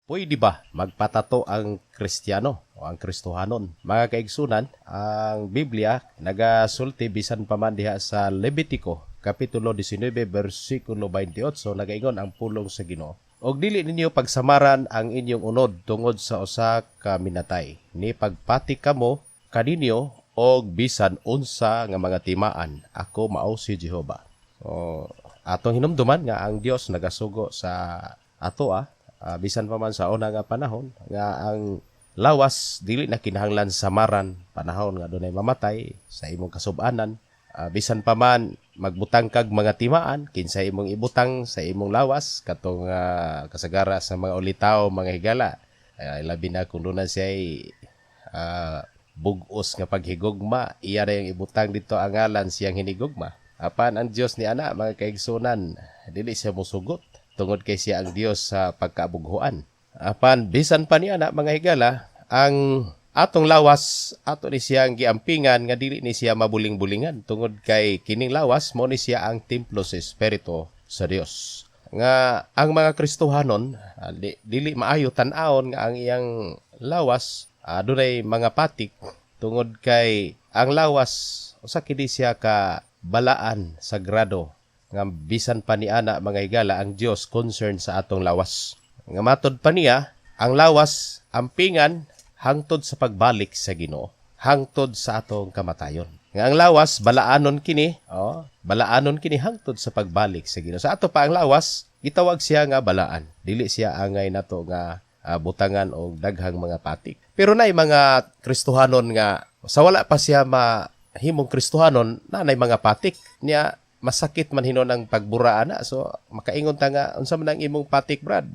Pwede ba magpatato ang Kristiyano o ang Kristohanon? Mga kaigsunan, ang Biblia nagasulti bisan pa man diha sa Levitico kapitulo 19 bersikulo 28, nagaingon ang pulong sa Ginoo: "Og dili ninyo pagsamaran ang inyong unod tungod sa usa ka minatay. Ni pagpati kamo kaninyo og bisan unsa nga mga timaan. Ako mao si Jehova." So, atong hinumduman nga ang Dios nagasugo sa ato, bisan pa man sa una nga panahon nga ang lawas dili na kinahanglan samaran panahon nga dunay mamatay sa imong kasub-anan. Bisan pa man magbutang kag mga timaan, kinsa imong ibutang sa imong lawas, katong kasagara sa mga ulitaw, mga higala, labi na kung doon siya bug-os nga paghigugma, iya na yung ibutang dito ang ngalan siyang hinigugma. Apan ang Dios ni ana, mga kaigsunan, dili siya musugot tungod kay siya ang Dios sa pagkabughuan. Apan bisan pa ni ana, mga higala, ang atong lawas ato ni siyang giampingan nga dili ni siya mabuling-bulingan tungod kay kining lawas mo ni siya ang templo sa Espiritu sa Dios. Nga ang mga Kristohanon, dili maayo tan-awon nga ang iyang lawas adunay mga patik tungod kay ang lawas usa kini siya ka balaan, sagrado, nga bisan pa ni ana, mga higala, ang Dios concerned sa atong lawas. Nga matod pa niya, ang lawas ampingan hangtod sa pagbalik sa Ginoo, hangtod sa atong kamatayon. Nga ang lawas balaanon kini, oh, balaanon kini hangtod sa pagbalik sa Ginoo. Sa ato pa ang lawas gitawag siya nga balaan. Dili siya angay nato nga butangan og daghang mga patik. Pero nay mga Kristohanon nga sa wala pa siya mahimong Kristohanon, nanay mga patik niya, masakit man hinon ang pagbura ana. So makaingon ta nga, "Unsa man ang imong patik, Brad?"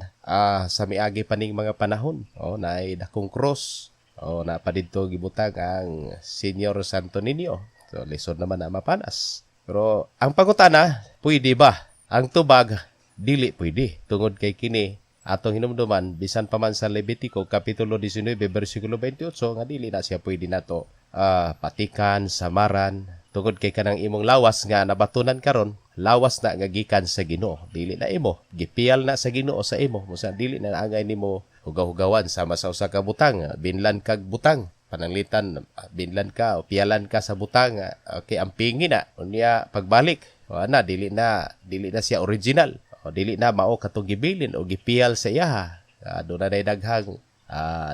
Sa miagi pa ning mga panahon, oh, naay dakong cross o na pa didto gibutang ang Senior Santo Niño. So lisod naman na mapanas. Pero ang pangutana, pwede ba? Ang tubag, dili pwede tungod kay kini atong hinumduman bisan pa man sa Levitico kapitulo 19 bersikulo 28 nga dili na siya pwede nato patikan, samaran, tungod kay kanang imong lawas nga nabatunan karon, lawas na nga gikan sa Ginoo, dili na imo, gipiyal na sa Ginoo sa imo. Musa dili na angay nimo hugaw-hugawan sama sa usa ka butang. Binlan kag butang, pananglitan binlan ka o piyalan ka sa butang, okay, ampingi na, unya pagbalik o ana, dili na siya original o dili na mao katong gibilin o gipiyal sa iyaha. Doon na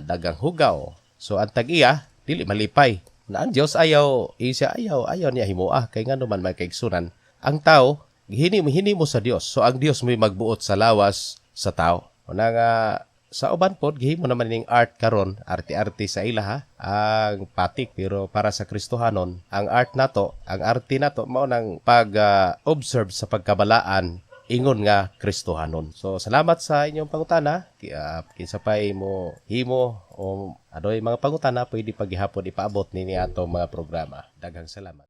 daghang hugaw. So ang tag-iya dili malipay na ang Dios ayaw isa, ayaw ayaw niya himoa, kay ngano man, mga kaigsunan, ang tao hini hini mo sa Dios. So ang Dios mo'y magbuot sa lawas sa tao. Una nga sa uban pod gihimo naman ning art karon, arte-arte sa ilaha ang patik. Pero para sa Kristohanon, ang art nato, ang arte nato mao nang pag observe sa pagkabalaan ingon nga Kristohanon. So salamat sa inyong pangutana. Kinsa pay mo himo o adunay mga pangutana, pwede paghihapon ipaabot nini atong mga programa. Daghang salamat.